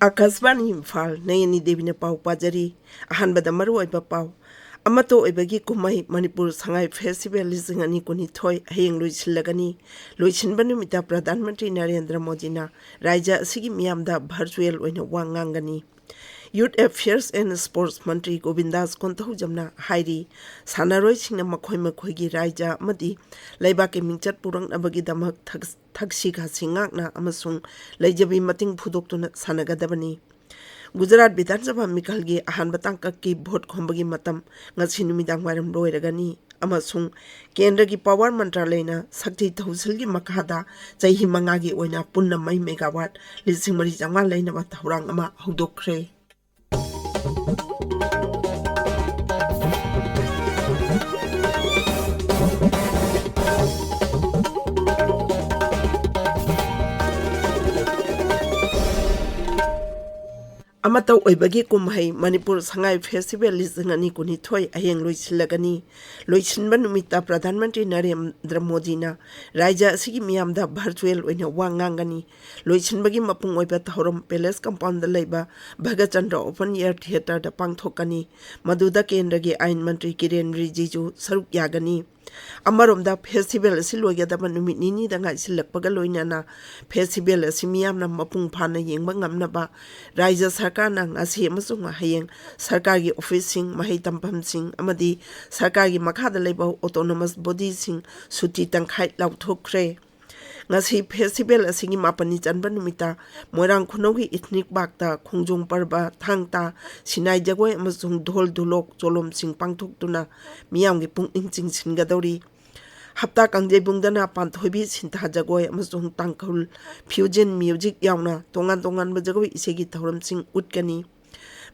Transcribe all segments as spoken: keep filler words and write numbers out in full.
ꯑꯀꯥꯁꯕꯥꯅꯤ ꯏꯝꯐꯥꯜ, ꯅꯌꯅꯤ ꯗꯦꯕꯤꯅ ꯄꯥꯎ ꯄꯥꯖꯔꯤ꯫ ꯑꯍꯥꯟꯕꯗ ꯃꯔꯨꯑꯣꯏꯕ ꯄꯥꯎ꯫ ꯑꯃꯠꯇ ꯑꯣꯏꯕꯒꯤ ꯀꯨꯝꯍꯩ ꯃꯅꯤꯄꯨꯔ ꯁꯉꯥꯏ ꯐꯦꯁꯇꯤꯚꯦꯜ ꯂꯤꯁꯤꯡ ꯑꯅꯤ ꯀꯨꯟꯅꯤꯊꯣꯏ ꯍꯌꯦꯡ ꯂꯣꯏꯁꯤꯜꯂꯒꯅꯤ꯫ ꯂꯣꯏꯁꯤꯟꯕ ꯅꯨꯃꯤꯠꯇ ꯄ꯭ꯔꯙꯥꯟ ꯃꯟꯇ꯭ꯔꯤ ꯅꯔꯦꯟꯗ꯭ꯔ ꯃꯣꯗꯤꯅ ꯔꯥꯏꯖ꯭ꯌ ꯑꯁꯤꯒꯤ ꯃꯤꯌꯥꯝꯗ ꯚꯔꯆꯨꯑꯦꯜ ꯑꯣꯏꯅ ꯋꯥ ꯉꯥꯡꯒꯅꯤ꯫ Youth Affairs and Sports ꯃꯟꯇ꯭ꯔꯤ ꯒꯣꯕꯤꯟꯗꯥꯁ ꯀꯣꯟꯊꯧꯖꯝꯅ ꯍꯥꯏꯔꯤ, ꯁꯥꯟꯅꯔꯣꯏꯁꯤꯡꯅ ꯃꯈꯣꯏ ꯃꯈꯣꯏꯒꯤ ꯔꯥꯏꯖ꯭ꯌ ꯑꯃꯗꯤ ꯂꯩꯕꯥꯛꯀꯤ ꯃꯤꯡꯆꯠ ꯄꯨꯔꯛꯅꯕꯒꯤꯗꯃꯛ ꯊꯛ-, ꯊꯛꯁꯤ ꯈꯥꯁꯤ ꯉꯥꯛꯅ ꯑꯃꯁꯨꯡ ꯂꯩꯖꯕꯤ ꯃꯇꯤꯡ ꯐꯨꯗꯣꯛꯇꯨꯅ ꯁꯥꯟꯅꯒꯗꯕꯅꯤ꯫ ꯒꯨꯖꯔꯥꯠ ꯕꯤꯙꯥꯟ ꯁꯚꯥ ꯃꯤꯈꯜꯒꯤ ꯑꯍꯥꯟꯕ ꯇꯥꯡꯀꯛꯀꯤ ꯚꯣꯠ ꯈꯣꯝꯕꯒꯤ ꯃꯇꯝ ꯉꯁꯤ ꯅꯨꯃꯤꯗꯥꯡ ꯋꯥꯏꯔꯝ ꯂꯣꯏꯔꯒꯅꯤ ꯑꯃꯁꯨꯡ ꯀꯦꯟꯗ꯭ꯔꯒꯤ ꯄꯥꯋꯔ ꯃꯟꯇ꯭ꯔꯥꯂꯌꯅ ꯁꯛꯇꯤ ꯊꯧꯁꯤꯜꯒꯤ ꯃꯈꯥꯗ ꯆꯍꯤ ꯃꯉꯥꯒꯤ ꯑꯣꯏꯅ ꯄꯨꯟꯅ ꯃꯩ ꯃꯦꯒꯥꯋꯥꯠ ꯂꯤꯁꯤꯡ ꯃꯔꯤ ꯆꯥꯝꯃꯉꯥ ꯂꯩꯅꯕ ꯊꯧꯔꯥꯡ ꯑꯃ ꯍꯧꯗꯣꯛꯈ꯭ꯔꯦ꯫ ꯑꯃꯠꯇ ꯑꯣꯏꯕꯒꯤ ꯀꯨꯝꯍꯩ ꯃꯅꯤꯄꯨꯔ ꯁꯉꯥꯏ ꯐꯦꯁꯇꯤꯚꯦꯜ ꯂꯤꯁꯤꯡ ꯑꯅꯤ ꯀꯨꯟꯅꯤꯊꯣꯏ ꯍꯌꯦꯡ ꯂꯣꯏꯁꯤꯜꯂꯒꯅꯤ꯫ ꯂꯣꯏꯁꯤꯟꯕ ꯅꯨꯃꯤꯠꯇ ꯄ꯭ꯔꯙꯥꯟ ꯃꯟꯇ꯭ꯔꯤ ꯅꯔꯦꯟꯗ꯭ꯔ ꯃꯣꯗꯤꯅ ꯔꯥꯏꯖ꯭ꯌ ꯑꯁꯤꯒꯤ ꯃꯤꯌꯥꯝꯗ ꯚꯔꯆꯨꯑꯦꯜ ꯑꯣꯏꯅ ꯋꯥ ꯉꯥꯡꯒꯅꯤ꯫ ꯂꯣꯏꯁꯤꯟꯕꯒꯤ ꯃꯄꯨꯡ ꯑꯣꯏꯕ ꯊꯧꯔꯝ ꯄꯦꯂꯦꯁ ꯀꯝꯄꯥꯎꯟꯗ ꯂꯩꯕ ꯚꯒꯠ ꯆꯟꯗ꯭ꯔ ꯑꯣꯄꯟ ꯑꯦꯌꯔ ꯊꯤꯌꯦꯇꯔꯗ ꯄꯥꯡꯊꯣꯛꯀꯅꯤ꯫ ꯃꯗꯨꯗ ꯀꯦꯟꯗ꯭ꯔꯒꯤ ꯑꯥꯏꯟ ꯃꯟꯇ꯭ꯔꯤ ꯀꯤꯔꯦꯟ ꯔꯤꯖꯤꯖꯨ ꯁꯔꯨꯛ ꯌꯥꯒꯅꯤ꯫ ꯑꯃꯔꯣꯝꯗ ꯐꯦꯁꯇꯤꯚꯦꯜ ꯑꯁꯤ ꯂꯣꯏꯒꯗꯕ ꯅꯨꯃꯤꯠ ꯅꯤꯅꯤꯗ ꯉꯥꯏꯁꯤꯜꯂꯛꯄꯒ ꯂꯣꯏꯅꯅ ꯐꯦꯁꯇꯤꯚꯦꯜ ꯑꯁꯤ ꯃꯤꯌꯥꯝꯅ ꯃꯄꯨꯡ ꯐꯥꯅ ꯌꯦꯡꯕ ꯉꯝꯅꯕ ꯔꯥꯏꯖ꯭ꯌ ꯁꯔꯀꯥꯔꯅ ꯉꯁꯤ ꯑꯃꯁꯨꯡ ꯍꯌꯦꯡ ꯁꯔꯀꯥꯔꯒꯤ ꯑꯣꯐꯤꯁꯁꯤꯡ, ꯃꯍꯩ ꯇꯝꯐꯝꯁꯤꯡ ꯑꯃꯗꯤ ꯁꯔꯀꯥꯔꯒꯤ ꯃꯈꯥꯗ ꯂꯩꯕ ꯑꯣꯇꯣꯅꯣꯃꯁ ꯕꯣꯗꯤꯁꯤꯡ ꯁꯨꯇꯤ ꯇꯪꯈꯥꯏ ꯂꯥꯎꯊꯣꯛꯈ꯭ꯔꯦ꯫ ꯉꯁꯤ ꯐꯦꯁꯇꯤꯚꯦꯜ ꯑꯁꯤꯒꯤ ꯃꯥꯄꯟꯅꯤ ꯆꯟꯕ ꯅꯨꯃꯤꯠꯇ ꯃꯣꯏꯔꯥꯡ ꯈꯨꯅꯧꯒꯤ ꯏꯊꯅꯤꯛ ꯄꯥꯔꯛꯇ ꯈꯣꯡꯖꯣꯝ ꯄꯔꯕ, ꯊꯥꯡ ꯇꯥ, ꯁꯤꯅꯥꯏ ꯖꯒꯣꯏ ꯑꯃꯁꯨꯡ ꯙꯣꯜ ꯙꯨꯂꯣꯛ ꯆꯣꯂꯣꯝꯁꯤꯡ ꯄꯥꯡꯊꯣꯛꯇꯨꯅ ꯃꯤꯌꯥꯝꯒꯤ ꯄꯨꯛꯅꯤꯡ ꯆꯤꯡꯁꯤꯟꯒꯗꯧꯔꯤ꯫ ꯍꯞꯇꯥ ꯀꯥꯡꯖꯩꯕꯨꯡꯗꯅ ꯄꯥꯟꯊꯣꯏꯕꯤ ꯁꯤꯟꯊꯥ ꯖꯒꯣꯏ ꯑꯃꯁꯨꯡ ꯇꯥꯡꯈꯨꯜ ꯐ꯭ꯌꯨꯖꯟ ꯃ꯭ꯌꯨꯖꯤꯛ ꯌꯥꯎꯅ ꯇꯣꯉꯥꯟ ꯇꯣꯉꯥꯟꯕ ꯖꯒꯣꯏ ꯏꯁꯩꯒꯤ ꯊꯧꯔꯝꯁꯤꯡ ꯎꯠꯀꯅꯤ꯫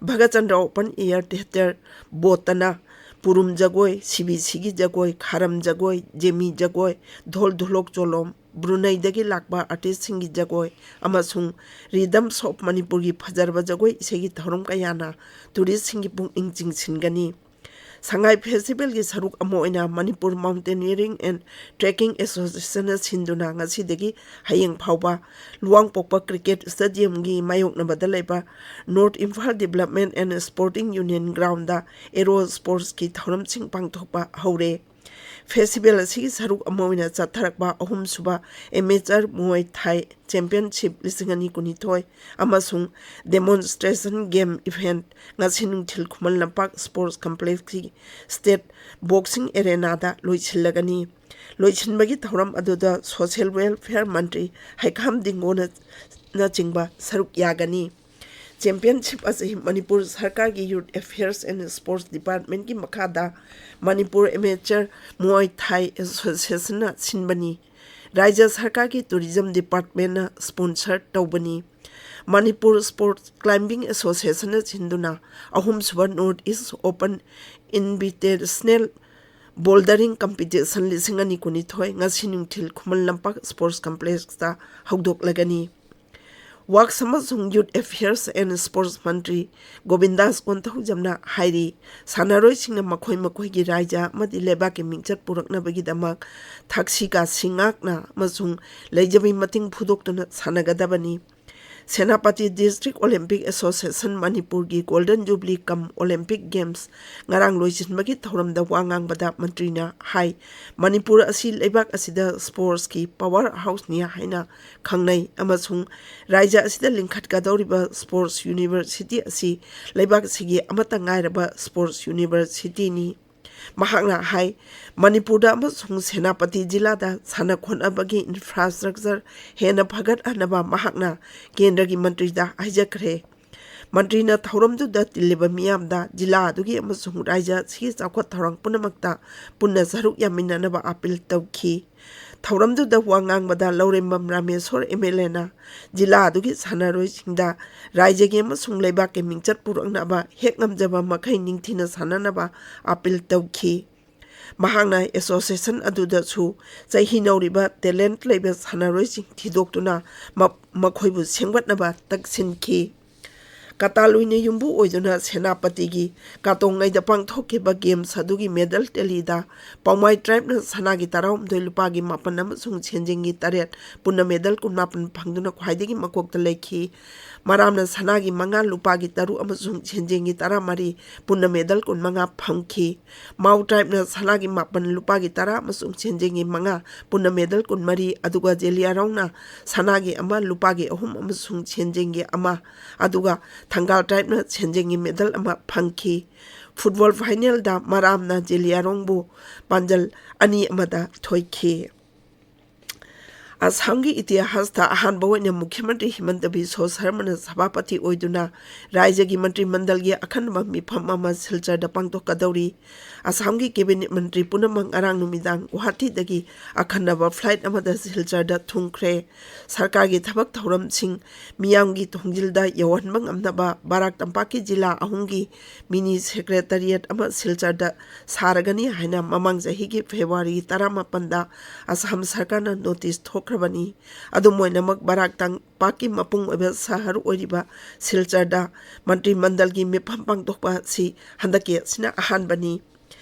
Bhagat Chandra open air theatre ꯕꯣꯠꯇꯅ ꯄꯨꯔꯨꯝ ꯖꯒꯣꯏ, ꯁꯤ ꯕꯤ ꯁꯤꯒꯤ ꯖꯒꯣꯏ, ꯈꯥꯔꯝ ꯖꯒꯣꯏ, ꯖꯦꯃꯤ ꯖꯒꯣꯏ, ꯙꯣꯜ ꯙꯨꯂꯣꯛ ꯆꯣꯂꯣꯝ, ꯕ꯭ꯔꯨꯅꯩꯗꯒꯤ ꯂꯥꯛꯄ ꯑꯥꯔꯇꯤꯁꯁꯤꯡꯒꯤ ꯖꯒꯣꯏ ꯑꯃꯁꯨꯡ ꯔꯤꯗꯝꯁ ꯑꯣꯐ ꯃꯅꯤꯄꯨꯔꯒꯤ ꯐꯖꯔꯕ ꯖꯒꯣꯏ ꯏꯁꯩꯒꯤ ꯊꯧꯔꯝ ꯀꯌꯥꯅ ꯇꯨꯔꯤꯁꯁꯤꯡꯒꯤ ꯄꯨꯛꯅꯤꯡ ꯆꯤꯡꯁꯤꯟꯒꯅꯤ꯫ ꯁꯉꯥꯏ ꯐꯦꯁꯇꯤꯚꯦꯜꯒꯤ ꯁꯔꯨꯛ ꯑꯃ ꯑꯣꯏꯅ ꯃꯅꯤꯄꯨꯔ ꯃꯥꯎꯟꯇꯦꯅꯤꯌꯔꯤꯡ ꯑꯦꯟ ꯇ꯭ꯔꯦꯛꯀꯤꯡ ꯑꯦꯁꯣꯁꯤꯌꯦꯁꯟꯅ ꯁꯤꯟꯗꯨꯅ ꯉꯁꯤꯗꯒꯤ ꯍꯌꯦꯡ ꯐꯥꯎꯕ ꯂꯨꯋꯥꯡꯄꯣꯛꯄ ꯀ꯭ꯔꯤꯀꯦꯠ ꯁ꯭ꯇꯦꯗꯤꯌꯝꯒꯤ ꯃꯥꯌꯣꯛꯅꯕꯗ ꯂꯩꯕ north Imphal development and sporting union ground aero ꯁ꯭ꯄꯣꯔꯠꯁꯀꯤ ꯊꯧꯔꯝꯁꯤꯡ ꯄꯥꯡꯊꯣꯛꯄ ꯍꯧꯔꯦ꯫ ꯐꯦꯁꯇꯤꯚꯦꯜ ꯑꯁꯤꯒꯤ ꯁꯔꯨꯛ ꯑꯃ ꯑꯣꯏꯅ ꯆꯠꯊꯔꯛꯄ ꯑꯍꯨꯝꯁꯨꯕ ꯑꯦꯃꯦꯆꯔ ꯃꯨꯋꯥꯏ ꯊꯥꯏ ꯆꯦꯝꯄꯤꯌꯟꯁꯤꯞ ꯂꯤꯁꯤꯡ ꯑꯅꯤ ꯀꯨꯟꯅꯤꯊꯣꯏ ꯑꯃꯁꯨꯡ ꯗꯦꯃꯣꯟꯁꯇ꯭ꯔꯦꯁꯟ ꯒꯦꯝ ꯏꯚꯦꯟꯠ ꯉꯁꯤ ꯅꯨꯡꯊꯤꯜ Khuman Lampak sports ꯀꯝꯄ꯭ꯂꯦꯛꯁꯀꯤ state boxing ꯑꯦꯔꯦꯅꯥꯗ ꯂꯣꯏꯁꯤꯜꯂꯒꯅꯤ꯫ ꯂꯣꯏꯁꯤꯟꯕꯒꯤ ꯊꯧꯔꯝ ꯑꯗꯨꯗ ꯁꯣꯁꯤꯌꯦꯜ ꯋꯦꯜꯐꯤꯌꯔ ꯃꯟꯇ꯭ꯔꯤ ꯍꯩꯈꯥꯝ ꯗꯤꯡꯒꯣꯅ, ꯅꯆꯤꯡꯕ ꯁꯔꯨꯛ ꯌꯥꯒꯅꯤ꯫ ꯆꯦꯝꯄꯤꯌꯟꯁꯤꯞ ꯑꯁꯤ ꯃꯅꯤꯄꯨꯔ ꯁꯔꯀꯥꯔꯒꯤ ꯌꯨꯠ ꯑꯦꯐꯤꯌꯔꯁ ꯑꯦꯟ ꯁ꯭ꯄꯣꯔꯠꯁ ꯗꯤꯄꯥꯔꯠꯃꯦꯟꯠꯀꯤ ꯃꯈꯥꯗ ꯃꯅꯤꯄꯨꯔ ꯑꯦꯃꯦꯆꯔ ꯃꯨꯋꯥꯏ ꯊꯥꯏ ꯑꯦꯁꯣꯁꯤꯌꯦꯁꯟꯅ ꯁꯤꯟꯕꯅꯤ꯫ ꯔꯥꯖ꯭ꯌ ꯁꯔꯀꯥꯔꯒꯤ ꯇꯨꯔꯤꯖꯝ ꯗꯤꯄꯥꯔꯠꯃꯦꯟꯠꯅ ꯁ꯭ꯄꯣꯟꯁꯔ ꯇꯧꯕꯅꯤ꯫ ꯃꯅꯤꯄꯨꯔ ꯁ꯭ꯄꯣꯔꯠꯁ ꯀ꯭ꯂꯥꯏꯝꯕꯤꯡ ꯑꯦꯁꯣꯁꯤꯌꯦꯁꯟꯅ ꯁꯤꯟꯗꯨꯅ ꯑꯍꯨꯝꯁꯨꯕ north east open ꯏꯟꯚꯤꯇꯦꯁꯅꯦꯜ bouldering competition ꯂꯤꯁꯤꯡ ꯑꯅꯤ ꯀꯨꯟꯅꯤꯊꯣꯏ ꯉꯁꯤ ꯅꯨꯡꯊꯤꯜ ꯈꯨꯃꯟ ꯂꯝꯄꯥꯛ ꯁ꯭ꯄꯣꯔꯠꯁ ꯀꯝꯄ꯭ꯂꯦꯛꯁꯇ ꯍꯧꯗꯣꯛꯂꯒꯅꯤ꯫ ꯋꯥꯛꯁ ꯑꯃꯁꯨꯡ ꯌꯨꯠ ꯑꯦꯐꯤꯌꯔꯁ ꯑꯦꯟ ꯁ꯭ꯄꯣꯔꯠꯁ ꯃꯟꯇ꯭ꯔꯤ ꯒꯣꯕꯤꯟꯗꯥꯁ ꯀꯣꯟꯊꯧꯖꯝꯅ ꯍꯥꯏꯔꯤ, ꯁꯥꯟꯅꯔꯣꯏꯁꯤꯡꯅ ꯃꯈꯣꯏ ꯃꯈꯣꯏꯒꯤ ꯔꯥꯖ꯭ꯌ ꯑꯃꯗꯤ ꯂꯩꯕꯥꯛꯀꯤ ꯃꯤꯡꯆꯠ ꯄꯨꯔꯛꯅꯕꯒꯤꯗꯃꯛ ꯊꯛꯁꯤ ꯈꯥꯁꯤ ꯉꯥꯛꯅ ꯑꯃꯁꯨꯡ ꯂꯩꯖꯕꯤ ꯃꯇꯤꯡ ꯐꯨꯗꯣꯛꯇꯨꯅ ꯁꯥꯟꯅꯒꯗꯕꯅꯤ꯫ ꯁꯦꯅꯥꯄꯇꯤ ꯗꯤꯁꯇ꯭ꯔꯤꯛ ꯑꯣꯂꯤꯝꯄꯤꯛ ꯑꯦꯁꯣꯁꯤꯌꯦꯁꯟ ꯃꯅꯤꯄꯨꯔꯒꯤ ꯒꯣꯜꯗꯟ ꯖꯨꯕꯂꯤ ꯀꯝ ꯑꯣꯂꯤꯝꯄꯤꯛ ꯒꯦꯝꯁ ꯉꯔꯥꯡ ꯂꯣꯏꯁꯤꯟꯕꯒꯤ ꯊꯧꯔꯝꯗ ꯋꯥ ꯉꯥꯡꯕꯗ ꯃꯟꯇ꯭ꯔꯤꯅ ꯍꯥꯏ, ꯃꯅꯤꯄꯨꯔ ꯑꯁꯤ ꯂꯩꯕꯥꯛ ꯑꯁꯤꯗ ꯁ꯭ꯄꯣꯔꯠꯁꯀꯤ ꯄꯥꯋꯔ ꯍꯥꯎꯁꯅꯤ ꯍꯥꯏꯅ ꯈꯪꯅꯩ ꯑꯃꯁꯨꯡ ꯔꯥꯖ꯭ꯌ ꯑꯁꯤꯗ ꯂꯤꯡꯈꯠꯀꯗꯧꯔꯤꯕ ꯁ꯭ꯄꯣꯔꯠꯁ ꯌꯨꯅꯤꯚꯔꯁꯤꯇꯤ ꯑꯁꯤ ꯂꯩꯕꯥꯛ ꯑꯁꯤꯒꯤ ꯑꯃꯠꯇ ꯉꯥꯏꯔꯕ ꯁ꯭ꯄꯣꯔꯠꯁ ꯌꯨꯅꯤꯚꯔꯁꯤꯇꯤꯅꯤ꯫ ꯃꯍꯥꯛꯅ ꯍꯥꯏ, ꯃꯅꯤꯄꯨꯔꯗ ꯑꯃꯁꯨꯡ ꯁꯦꯅꯥꯄꯇꯤ ꯖꯤꯂꯥꯗ ꯁꯥꯟꯅ ꯈꯣꯠꯅꯕꯒꯤ ꯏꯟꯐ꯭ꯔꯥꯁ꯭ꯇ꯭ꯔꯛꯆꯔ ꯍꯦꯟꯅ ꯐꯒꯠꯍꯟꯅꯕ ꯃꯍꯥꯛꯅ ꯀꯦꯟꯗ꯭ꯔꯒꯤ ꯃꯟꯇ꯭ꯔꯤꯗ ꯍꯥꯏꯖꯈ꯭ꯔꯦ꯫ ꯃꯟꯇ꯭ꯔꯤꯅ ꯊꯧꯔꯝꯗꯨꯗ ꯇꯤꯜꯂꯤꯕ ꯃꯤꯌꯥꯝꯗ ꯖꯤꯂꯥ ꯑꯗꯨꯒꯤ ꯑꯃꯁꯨꯡ ꯔꯥꯖ꯭ꯌ ꯑꯁꯤꯒꯤ ꯆꯥꯎꯈꯠ ꯊꯧꯔꯥꯡ ꯄꯨꯝꯅꯃꯛꯇ ꯄꯨꯟꯅ ꯁꯔꯨꯛ ꯌꯥꯃꯤꯟꯅꯅꯕ ꯑꯥꯄꯤꯜ ꯇꯧꯈꯤ꯫ ꯊꯧꯔꯝꯗꯨꯗ ꯋꯥ ꯉꯥꯡꯕꯗ ꯂꯧꯔꯦꯝꯕꯝ ꯔꯥꯃꯦꯁꯣꯔ ꯑꯦꯝ ꯑꯦꯜ ꯑꯦꯅ ꯖꯤꯂꯥ ꯑꯗꯨꯒꯤ ꯁꯥꯟꯅꯔꯣꯏꯁꯤꯡꯗ ꯔꯥꯖ꯭ꯌꯒꯤ ꯑꯃꯁꯨꯡ ꯂꯩꯕꯥꯛꯀꯤ ꯃꯤꯡꯆꯠ ꯄꯨꯔꯛꯅꯕ ꯍꯦꯛ ꯉꯝꯖꯕ ꯃꯈꯩ ꯅꯤꯡꯊꯤꯅ ꯁꯥꯟꯅꯅꯕ ꯑꯥꯄꯤꯜ ꯇꯧꯈꯤ꯫ ꯃꯍꯥꯛꯅ ꯑꯦꯁꯣꯁꯤꯌꯦꯁꯟ ꯑꯗꯨꯗꯁꯨ ꯆꯍꯤ ꯅꯧꯔꯤꯕ ꯇꯦꯂꯦꯟꯠ ꯂꯩꯕ ꯁꯥꯟꯅꯔꯣꯏꯁꯤꯡ ꯊꯤꯗꯣꯛꯇꯨꯅ ꯃ-, ꯃꯈꯣꯏꯕꯨ ꯁꯦꯝꯒꯠꯅꯕ ꯇꯛꯁꯤꯟꯈꯤ꯫ ꯀꯇꯥꯂꯨꯏꯅ ꯌꯨꯝꯕꯨ ꯑꯣꯏꯗꯨꯅ ꯁꯦꯅꯥꯄꯇꯤꯒꯤ ꯀꯥꯇꯣꯡꯉꯩꯗ ꯄꯥꯡꯊꯣꯛꯈꯤꯕ ꯒꯦꯝꯁ ꯑꯗꯨꯒꯤ ꯃꯦꯗꯜ ꯇꯦꯂꯤꯗ ꯄꯥꯎꯃꯥꯏ ꯇ꯭ꯔꯥꯏꯕꯅ ꯁꯅꯥꯒꯤ ꯇꯔꯥꯍꯨꯝꯗꯣꯏ, ꯂꯨꯄꯥꯒꯤ ꯃꯥꯄꯟ ꯑꯃꯁꯨꯡ ꯁꯦꯟꯖꯦꯡꯒꯤ ꯇꯔꯦꯠ, ꯄꯨꯟꯅ ꯃꯦꯗꯜ ꯀꯨꯟꯃꯥꯄꯟ ꯐꯪꯗꯨꯅ ꯈ꯭ꯋꯥꯏꯗꯒꯤ ꯃꯀꯣꯛꯇ ꯂꯩꯈꯤ꯫ ꯃꯔꯥꯝꯅ ꯁꯅꯥꯒꯤ ꯃꯉꯥ, ꯂꯨꯄꯥꯒꯤ ꯇꯔꯨꯛ ꯑꯃꯁꯨꯡ ꯁꯦꯟꯖꯦꯡꯒꯤ ꯇꯔꯥꯃꯔꯤ, ꯄꯨꯟꯅ ꯃꯦꯗꯜ ꯀꯨꯟꯃꯉꯥ ꯐꯪꯈꯤ꯫ ꯃꯥꯎ ꯇ꯭ꯔꯥꯏꯕꯅ ꯁꯅꯥꯒꯤ ꯃꯥꯄꯟ, ꯂꯨꯄꯥꯒꯤ ꯇꯔꯥ ꯑꯃꯁꯨꯡ ꯁꯦꯟꯖꯦꯡꯒꯤ ꯃꯉꯥ, ꯄꯨꯟꯅ ꯃꯦꯗꯜ ꯀꯨꯟꯃꯔꯤ, ꯑꯗꯨꯒ ꯖꯦꯂꯤꯌꯥꯔꯣꯡꯅ ꯁꯅꯥꯒꯤ ꯑꯃ, ꯂꯨꯄꯥꯒꯤ ꯑꯍꯨꯝ ꯑꯃꯁꯨꯡ ꯁꯦꯟꯖꯦꯡꯒꯤ ꯑꯃ, ꯑꯗꯨꯒ ꯊꯪꯒꯥꯜ ꯇ꯭ꯔꯥꯏꯕꯅ ꯁꯦꯟꯖꯦꯡꯒꯤ ꯃꯦꯗꯜ ꯑꯃ ꯐꯪꯈꯤ꯫ ꯐꯨꯠꯕꯣꯜ ꯐꯥꯏꯅꯦꯜꯗ ꯃꯔꯥꯝꯅ ꯖꯦꯂꯤꯌꯥꯔꯣꯡꯕꯨ ꯄꯥꯟꯖꯜ ꯑꯅꯤ ꯑꯃꯗ ꯊꯣꯏꯈꯤ꯫ ꯑꯁꯥꯝꯒꯤ ꯏꯇꯤꯍꯥꯁꯇ ꯑꯍꯥꯟꯕ ꯑꯣꯏꯅ ꯃꯨꯈ꯭ꯌ ꯃꯟꯇ꯭ꯔꯤ ꯍꯤꯃꯟꯇ ꯕꯤꯁ꯭ꯋ ꯁꯔꯃꯅ ꯁꯚꯥꯄꯇꯤ ꯑꯣꯏꯗꯨꯅ ꯔꯥꯖ꯭ꯌꯒꯤ ꯃꯟꯇ꯭ꯔꯤ ꯃꯟꯗꯜꯒꯤ ꯑꯈꯟꯅꯕ ꯃꯤꯐꯝ ꯑꯃ ꯁꯤꯜꯆꯔꯗ ꯄꯥꯡꯊꯣꯛꯀꯗꯧꯔꯤ꯫ ꯑꯁꯥꯝꯒꯤ ꯀꯦꯕꯤꯅꯦꯠ ꯃꯟꯇ꯭ꯔꯤ ꯄꯨꯝꯅꯃꯛ ꯉꯔꯥꯡ ꯅꯨꯃꯤꯗꯥꯡ ꯒꯨꯋꯥꯍꯥꯇꯤꯗꯒꯤ ꯑꯈꯟꯅꯕ ꯐ꯭ꯂꯥꯏꯠ ꯑꯃꯗ ꯁꯤꯜꯆꯔꯗ ꯊꯨꯡꯈ꯭ꯔꯦ꯫ ꯁꯔꯀꯥꯔꯒꯤ ꯊꯕꯛ ꯊꯧꯔꯝꯁꯤꯡ ꯃꯤꯌꯥꯝꯒꯤ ꯊꯣꯡꯖꯤꯜꯗ ꯌꯧꯍꯟꯕ ꯉꯝꯅꯕ ꯕꯔꯥꯛ ꯇꯝꯄꯥꯛꯀꯤ ꯖꯤꯂꯥ ꯑꯍꯨꯝꯒꯤ ꯃꯤꯅꯤ ꯁꯦꯀ꯭ꯔꯦꯇꯔꯤꯌꯦꯠ ꯑꯃ ꯁꯤꯜꯆꯔꯗ ꯁꯥꯔꯒꯅꯤ ꯍꯥꯏꯅ ꯃꯃꯥꯡ ꯆꯍꯤꯒꯤ ꯐꯦꯕ꯭ꯔꯨꯋꯥꯔꯤ ꯇꯔꯥꯃꯥꯄꯟꯗ ꯑꯁꯥꯝ ꯁꯔꯀꯥꯔꯅ ꯅꯣꯇꯤꯁ ꯊꯣꯛꯈ꯭ꯔꯕꯅꯤ꯫ ꯑꯗꯨꯝ ꯑꯣꯏꯅꯃꯛ, ꯕꯔꯥꯛ ꯇꯝꯄꯥꯛꯀꯤ ꯃꯄꯨꯡ ꯑꯣꯏꯕ ꯁꯍꯔ ꯑꯣꯏꯔꯤꯕ ꯁꯤꯜꯆꯔꯗ ꯃꯟꯇ꯭ꯔꯤ ꯃꯟꯗꯜꯒꯤ ꯃꯤꯐꯝ ꯄꯥꯡꯊꯣꯛꯄ ꯑꯁꯤ ꯍꯟꯗꯛꯀꯤ ꯑꯁꯤꯅ ꯑꯍꯥꯟꯕꯅꯤ꯫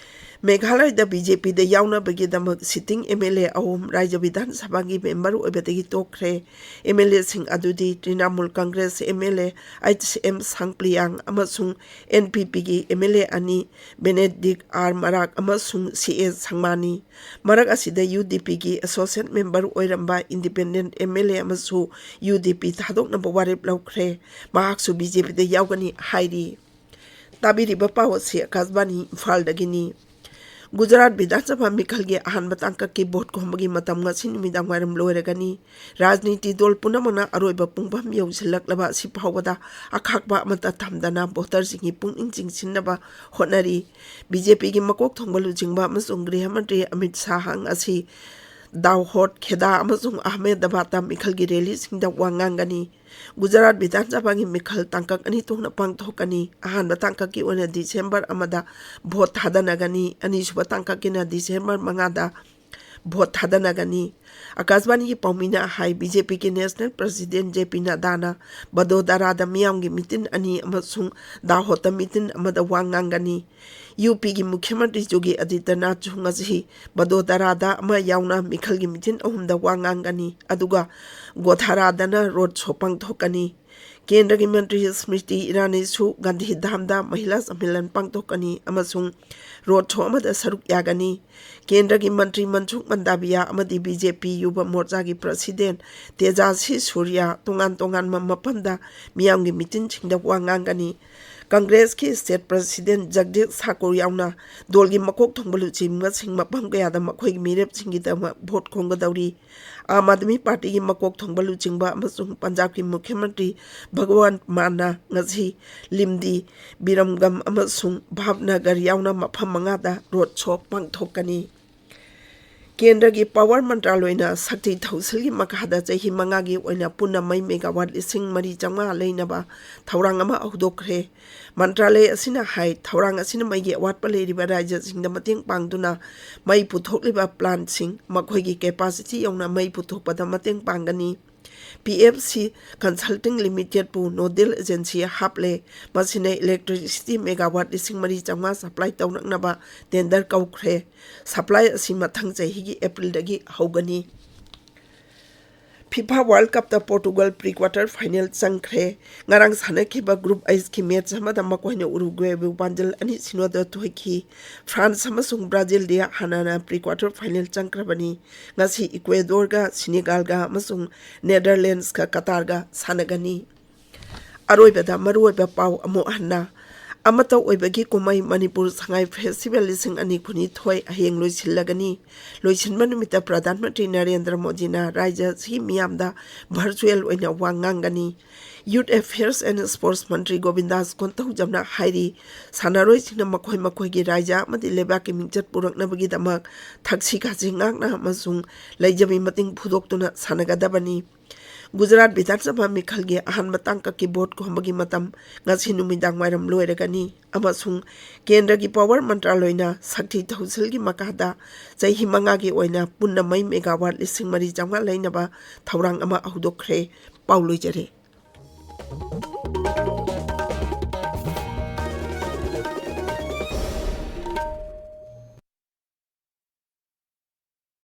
ꯃꯦꯘꯥꯂꯌꯗ ꯕꯤ ꯖꯦ ꯄꯤꯗ ꯌꯥꯎꯅꯕꯒꯤꯗꯃꯛ ꯁꯤꯇꯤꯡ ꯑꯦꯝ ꯑꯦꯜ ꯑꯦ ꯑꯍꯨꯝ ꯔꯥꯖ꯭ꯌ ꯕꯤꯙꯥꯟ ꯁꯚꯥꯒꯤ ꯃꯦꯝꯕꯔ ꯑꯣꯏꯕꯗꯒꯤ ꯇꯣꯛꯈ꯭ꯔꯦ꯫ ꯑꯦꯝ ꯑꯦꯜ ꯑꯦꯁꯤꯡ ꯑꯗꯨꯗꯤ Trinamool Congress M L A H M Shangpliang ꯑꯃꯁꯨꯡ ꯑꯦꯟ ꯄꯤ ꯄꯤꯒꯤ ꯑꯦꯝ ꯑꯦꯜ ꯑꯦ ꯑꯅꯤ, ꯕꯦꯅꯦꯗꯤꯛ ꯑꯥꯔ ꯃꯔꯥꯛ ꯑꯃꯁꯨꯡ ꯁꯤ ꯑꯦ ꯁꯪꯃꯥꯅꯤ꯫ ꯃꯔꯛ ꯑꯁꯤꯗ ꯌꯨ ꯗꯤ ꯄꯤꯒꯤ ꯑꯦꯁꯣꯁꯤꯌꯦꯠ ꯃꯦꯝꯕꯔ ꯑꯣꯏꯔꯝꯕ ꯏꯟꯗꯤꯄꯦꯟꯗꯦꯟꯠ ꯑꯦꯝ ꯑꯦꯜ ꯑꯦ ꯑꯃꯁꯨ ꯌꯨ ꯗꯤ ꯄꯤ ꯊꯥꯗꯣꯛꯅꯕ ꯋꯥꯔꯦꯞ ꯂꯧꯈ꯭ꯔꯦ꯫ ꯃꯍꯥꯛꯁꯨ ꯕꯤ ꯖꯦ ꯄꯤꯗ ꯌꯥꯎꯒꯅꯤ ꯍꯥꯏꯔꯤ꯫ ꯇꯥꯕꯤꯔꯤꯕ ꯄꯥꯎ ꯑꯁꯤ ꯑꯀꯥꯁꯕꯥꯅꯤ ꯏꯝꯐꯥꯜꯗꯒꯤꯅꯤ꯫ ꯒꯨꯖꯔꯥꯠ ꯕꯤꯙꯥꯟ ꯁꯚꯥ ꯃꯤꯈꯜꯒꯤ ꯑꯍꯥꯟꯕ ꯇꯥꯡꯀꯛꯀꯤ ꯚꯣꯠ ꯈꯣꯝꯕꯒꯤ ꯃꯇꯝ ꯉꯁꯤ ꯅꯨꯃꯤꯗꯥꯡ ꯋꯥꯏꯔꯝ ꯂꯣꯏꯔꯒꯅꯤ꯫ ꯔꯥꯖꯅꯤꯇꯤ ꯗꯣꯜ ꯄꯨꯝꯅꯃꯛꯅ ꯑꯔꯣꯏꯕ ꯄꯨꯡꯐꯝ ꯌꯧꯁꯤꯜꯂꯛꯂꯕ ꯑꯁꯤ ꯐꯥꯎꯕꯗ ꯑꯈꯥꯛꯄ ꯑꯃꯠꯇ ꯊꯝꯗꯅ ꯚꯣꯇꯔꯁꯤꯡꯒꯤ ꯄꯨꯛꯅꯤꯡ ꯆꯤꯡꯁꯤꯟꯅꯕ ꯍꯣꯠꯅꯔꯤ꯫ ꯕꯤ ꯖꯦ ꯄꯤꯒꯤ ꯃꯀꯣꯛ ꯊꯣꯡꯕ ꯂꯨꯆꯤꯡꯕ ꯑꯃꯁꯨꯡ ꯒ꯭ꯔꯤꯍ ꯃꯟꯇ꯭ꯔꯤ ꯑꯃꯤꯠ ꯁꯥꯍ ꯉꯁꯤ ꯗꯥꯎꯍꯣꯠ, ꯈꯦꯗꯥ ꯑꯃꯁꯨꯡ ꯑꯍꯃꯦꯗꯕꯥꯗꯇ ꯃꯤꯈꯜꯒꯤ ꯔꯦꯂꯤꯁꯤꯡꯗ ꯋꯥ ꯉꯥꯡꯒꯅꯤ꯫ ꯒꯨꯖꯔꯥꯠ ꯕꯤꯙꯥꯟ ꯁꯚꯥꯒꯤ ꯃꯤꯈꯜ ꯇꯥꯡꯀꯛ ꯑꯅꯤ ꯊꯣꯛꯅ ꯄꯥꯡꯊꯣꯛꯀꯅꯤ꯫ ꯑꯍꯥꯟꯕ ꯇꯥꯡꯀꯛꯀꯤ ꯑꯣꯏꯅ ꯗꯤꯁꯦꯝꯕꯔ ꯑꯃꯗ ꯚꯣꯠ ꯊꯥꯗꯅꯒꯅꯤ꯫ ꯑꯅꯤꯁꯨꯕ ꯇꯥꯡꯀꯛꯀꯤꯅ ꯗꯤꯁꯦꯝꯕꯔ ꯃꯉꯥꯗ ꯚꯣꯠ ꯊꯥꯗꯅꯒꯅꯤ꯫ ꯑꯀꯥꯁꯕꯥꯅꯤꯒꯤ ꯄꯥꯎꯃꯤꯅ ꯍꯥꯏ, ꯕꯤ ꯖꯦ ꯄꯤꯒꯤ ꯅꯦꯁꯅꯦꯜ ꯄ꯭ꯔꯁꯤꯗꯦꯟ ꯖꯦ ꯄꯤ ꯅꯗꯥꯅ ꯕꯗꯣꯗꯔꯥꯗ ꯃꯤꯌꯥꯝꯒꯤ ꯃꯤꯇꯤꯟ ꯑꯅꯤ ꯑꯃꯁꯨꯡ ꯗꯥꯍꯣꯗꯇ ꯃꯤꯇꯤꯟ ꯑꯃꯗ ꯋꯥ ꯉꯥꯡꯒꯅꯤ꯫ ꯌꯨ ꯄꯤꯒꯤ ꯃꯨꯈ꯭ꯌ ꯃꯟꯇ꯭ꯔꯤ ꯌꯣꯒꯤ ꯑꯗꯤꯇ꯭ꯌꯅꯥꯊꯁꯨ ꯉꯁꯤ ꯕꯗꯣꯗꯔꯥꯗ ꯑꯃ ꯌꯥꯎꯅ ꯃꯤꯈꯜꯒꯤ ꯃꯤꯇꯤꯟ ꯑꯍꯨꯝꯗ ꯋꯥ ꯉꯥꯡꯒꯅꯤ, ꯑꯗꯨꯒ ꯒꯣꯙꯥꯔꯥꯗꯅ ꯔꯣꯗ ꯁꯣ ꯄꯥꯡꯊꯣꯛꯀꯅꯤ꯫ ꯀꯦꯟꯗ꯭ꯔꯒꯤ ꯃꯟꯇ꯭ꯔꯤ ꯁ꯭ꯃ꯭ꯔꯤꯇꯤ ꯏꯔꯥꯅꯤꯁꯨ ꯒꯥꯟꯙꯤꯙꯥꯝꯗ ꯃꯍꯤꯂꯥ ꯁꯝꯃꯦꯂꯟ ꯄꯥꯡꯊꯣꯛꯀꯅꯤ ꯑꯃꯁꯨꯡ ꯔꯣꯗ ꯁꯣ ꯑꯃꯗ ꯁꯔꯨꯛ ꯌꯥꯒꯅꯤ꯫ ꯀꯦꯟꯗ꯭ꯔꯒꯤ ꯃꯟꯇ꯭ꯔꯤ ꯃꯟꯁꯨꯈ ꯃꯟꯗꯥꯕꯤꯌꯥ ꯑꯃꯗꯤ ꯕꯤ ꯖꯦ ꯄꯤ ꯌꯨꯕ ꯃꯣꯔꯆꯥꯒꯤ ꯄ꯭ꯔꯁꯤꯗꯦꯟ ꯇꯦꯖꯥꯁꯤ ꯁꯨꯔꯤꯌꯥ ꯇꯣꯉꯥꯟ ꯇꯣꯉꯥꯟꯕ ꯃꯐꯝꯗ ꯃꯤꯌꯥꯝꯒꯤ ꯃꯤꯇꯤꯟꯁꯤꯡꯗ ꯋꯥ ꯉꯥꯡꯒꯅꯤ꯫ ꯀꯪꯒ꯭ꯔꯦꯁꯀꯤ ꯁ꯭ꯇꯦꯠ ꯄ꯭ꯔꯁꯤꯗꯦꯟ ꯖꯒꯗꯤꯁ ꯊꯥꯀꯨꯔ ꯌꯥꯎꯅ ꯗꯣꯜꯒꯤ ꯃꯀꯣꯛ ꯊꯣꯡꯕ ꯂꯨꯆꯤꯡꯕꯁꯤꯡ ꯃꯐꯝ ꯀꯌꯥꯗ ꯃꯈꯣꯏꯒꯤ ꯃꯤꯔꯦꯞꯁꯤꯡꯒꯤꯗꯃꯛ ꯚꯣꯠ ꯈꯣꯝꯒꯗꯧꯔꯤ꯫ ꯑꯥꯝ ꯑꯥꯗꯃꯤ ꯄꯥꯔꯇꯤꯒꯤ ꯃꯀꯣꯛ ꯊꯣꯡꯕ ꯂꯨꯆꯤꯡꯕ ꯑꯃꯁꯨꯡ ꯄꯟꯖꯥꯕꯀꯤ ꯃꯨꯈ꯭ꯌ ꯃꯟꯇ꯭ꯔꯤ ꯚꯒꯋꯟꯠ ꯃꯥꯟꯅ ꯉꯁꯤ ꯂꯤꯝꯗꯤ, ꯕꯤꯔꯝꯒꯝ ꯑꯃꯁꯨꯡ ꯚꯥꯕꯅꯒꯔ ꯌꯥꯎꯅ ꯃꯐꯝ ꯃꯉꯥꯗ ꯔꯣꯗ ꯁꯣ ꯄꯥꯡꯊꯣꯛꯀꯅꯤ꯫ ꯀꯦꯟꯗ꯭ꯔꯒꯤ ꯄꯥꯋꯔ ꯃꯟꯇ꯭ꯔꯥꯂꯣꯏꯅ ꯁꯛꯇꯤ ꯊꯧꯁꯤꯜꯒꯤ ꯃꯈꯥꯗ ꯆꯍꯤ ꯃꯉꯥꯒꯤ ꯑꯣꯏꯅ ꯄꯨꯟꯅ ꯃꯩ ꯃꯦꯒꯥꯋꯥꯠ ꯂꯤꯁꯤꯡ ꯃꯔꯤ ꯆꯥꯝꯃꯉꯥ ꯂꯩꯅꯕ ꯊꯧꯔꯥꯡ ꯑꯃ ꯍꯧꯗꯣꯛꯈ꯭ꯔꯦ꯫ ꯃꯟꯇ꯭ꯔꯥꯂꯌ ꯑꯁꯤꯅ ꯍꯥꯏ, ꯊꯧꯔꯥꯡ ꯑꯁꯤꯅ ꯃꯩꯒꯤ ꯑꯋꯥꯠꯄ ꯂꯩꯔꯤꯕ ꯔꯥꯖ꯭ꯌꯁꯤꯡꯗ ꯃꯇꯦꯡ ꯄꯥꯡꯗꯨꯅ ꯃꯩ ꯄꯨꯊꯣꯛꯂꯤꯕ ꯄ꯭ꯂꯥꯟꯠꯁꯤꯡ ꯃꯈꯣꯏꯒꯤ ꯀꯦꯄꯥꯁꯤꯇꯤ ꯌꯧꯅ ꯃꯩ ꯄꯨꯊꯣꯛꯄꯗ ꯃꯇꯦꯡ ꯄꯥꯡꯒꯅꯤ꯫ ꯄꯤ ꯑꯦꯐ ꯁꯤ ꯀꯟꯁꯜꯇꯤꯡ ꯂꯤꯃꯤꯇꯦꯗꯄꯨ ꯅꯣꯗꯦꯜ ꯑꯦꯖꯦꯟꯁꯤ ꯍꯥꯞꯂꯦ꯫ ꯃꯁꯤꯅ ꯏꯂꯦꯛꯇ꯭ꯔꯤꯁꯤꯇꯤ ꯃꯦꯒꯥꯋꯥꯠ ꯂꯤꯁꯤꯡ ꯃꯔꯤ ꯆꯥꯝꯃꯉꯥ ꯁꯄ꯭ꯂꯥꯏ ꯇꯧꯔꯛꯅꯕ ꯇꯦꯟꯗꯔ ꯀꯧꯈ꯭ꯔꯦ꯫ ꯁꯄ꯭ꯂꯥꯏ ꯑꯁꯤ ꯃꯊꯪ ꯆꯍꯤꯒꯤ ꯑꯦꯄ꯭ꯔꯤꯜꯗꯒꯤ ꯍꯧꯒꯅꯤ꯫ ꯐꯤꯐꯥ ꯋꯥꯔꯜ ꯀꯞꯇ ꯄꯣꯔꯇꯨꯒꯜ ꯄ꯭ꯔꯤ ꯀ꯭ꯋꯥꯇꯔ ꯐꯥꯏꯅꯦꯜ ꯆꯪꯈ꯭ꯔꯦ꯫ ꯉꯔꯥꯡ ꯁꯥꯟꯅꯈꯤꯕ ꯒ꯭ꯔꯨꯞ ꯑꯩꯆꯀꯤ ꯃꯦꯆ ꯑꯃꯗ ꯃꯈꯣꯏꯅ ꯎꯔꯨꯒ꯭ꯋꯦꯕꯨ ꯄꯥꯟꯖꯜ ꯑꯅꯤ ꯁꯤꯅꯣꯗ ꯊꯣꯏꯈꯤ꯫ ꯐ꯭ꯔꯥꯟꯁ ꯑꯃꯁꯨꯡ ꯕ꯭ꯔꯥꯖꯤꯜꯗꯤ ꯍꯥꯟꯅꯅ ꯄ꯭ꯔꯤ ꯀ꯭ꯋꯥꯇꯔ ꯐꯥꯏꯅꯦꯜ ꯆꯪꯈ꯭ꯔꯕꯅꯤ꯫ ꯉꯁꯤ ꯏꯀ꯭ꯋꯦꯗꯣꯔꯒ, ꯁꯤꯅꯦꯒꯥꯜꯒ ꯑꯃꯁꯨꯡ ꯅꯦꯗꯔꯂꯦꯟꯁꯀ ꯀꯇꯥꯔꯒ ꯁꯥꯟꯅꯒꯅꯤ꯫ ꯑꯔꯣꯏꯕꯗ ꯃꯔꯨꯑꯣꯏꯕ ꯄꯥꯎ ꯑꯃꯨꯛ ꯍꯟꯅ꯫ ꯑꯃꯠꯇ ꯑꯣꯏꯕꯒꯤ ꯀꯨꯝꯍꯩ ꯃꯅꯤꯄꯨꯔ ꯁꯉꯥꯏ ꯐꯦꯁꯇꯤꯚꯦꯜ ꯂꯤꯁꯤꯡ ꯑꯅꯤ ꯀꯨꯟꯅꯤꯊꯣꯏ ꯍꯌꯦꯡ ꯂꯣꯏꯁꯤꯜꯂꯒꯅꯤ꯫ ꯂꯣꯏꯁꯤꯟꯕ ꯅꯨꯃꯤꯠꯇ ꯄ꯭ꯔꯙꯥꯟ ꯃꯟꯇ꯭ꯔꯤ ꯅꯔꯦꯟꯗ꯭ꯔ ꯃꯣꯗꯤꯅ ꯔꯥꯖ꯭ꯌ ꯑꯁꯤꯒꯤ ꯃꯤꯌꯥꯝꯗ ꯚꯔꯆꯨꯑꯦꯜ ꯑꯣꯏꯅ ꯋꯥ ꯉꯥꯡꯒꯅꯤ꯫ ꯌꯨꯊ ꯑꯦꯐꯤꯌꯔꯁ ꯑꯦꯟ ꯁ꯭ꯄꯣꯔꯠꯁ ꯃꯟꯇ꯭ꯔꯤ ꯒꯣꯕꯤꯟꯗꯥꯁ ꯀꯣꯟꯊꯧꯖꯝꯅ ꯍꯥꯏꯔꯤ, ꯁꯥꯟꯅꯔꯣꯏꯁꯤꯡꯅ ꯃꯈꯣꯏ ꯃꯈꯣꯏꯒꯤ ꯔꯥꯖ꯭ꯌ ꯑꯃꯗꯤ ꯂꯩꯕꯥꯛꯀꯤ ꯃꯤꯡꯆꯠ ꯄꯨꯔꯛꯅꯕꯒꯤꯗꯃꯛ ꯊꯛꯁꯤ ꯈꯥꯁꯤ ꯉꯥꯛꯅ ꯑꯃꯁꯨꯡ ꯂꯩꯖꯕꯤ ꯃꯇꯤꯡ ꯐꯨꯗꯣꯛꯇꯨꯅ ꯁꯥꯟꯅꯒꯗꯕꯅꯤ꯫ ꯒꯨꯖꯔꯥꯠ ꯕꯤꯙꯥꯟ ꯁꯚꯥ ꯃꯤꯈꯜꯒꯤ ꯑꯍꯥꯟꯕ ꯇꯥꯡꯀꯛꯀꯤ ꯚꯣꯠ ꯈꯣꯝꯕꯒꯤ ꯃꯇꯝ ꯉꯁꯤ ꯅꯨꯃꯤꯗꯥꯡ ꯋꯥꯏꯔꯝ ꯂꯣꯏꯔꯒꯅꯤ ꯑꯃꯁꯨꯡ ꯀꯦꯟꯗ꯭ꯔꯒꯤ ꯄꯥꯋꯔ ꯃꯟꯇ꯭ꯔꯥꯂꯣꯏꯅ ꯁꯛꯇꯤ ꯊꯧꯁꯤꯜꯒꯤ ꯃꯈꯥꯗ ꯆꯍꯤ ꯃꯉꯥꯒꯤ ꯑꯣꯏꯅ ꯄꯨꯟꯅ ꯃꯩ ꯃꯦꯒꯥꯋꯥꯠ ꯂꯤꯁꯤꯡ ꯃꯔꯤ ꯆꯥꯝꯃꯉꯥ ꯂꯩꯅꯕ ꯊꯧꯔꯥꯡ ꯑꯃ ꯍꯧꯗꯣꯛꯈ꯭ꯔꯦ꯫ ꯄꯥꯎ ꯂꯣꯏꯖꯔꯦ꯫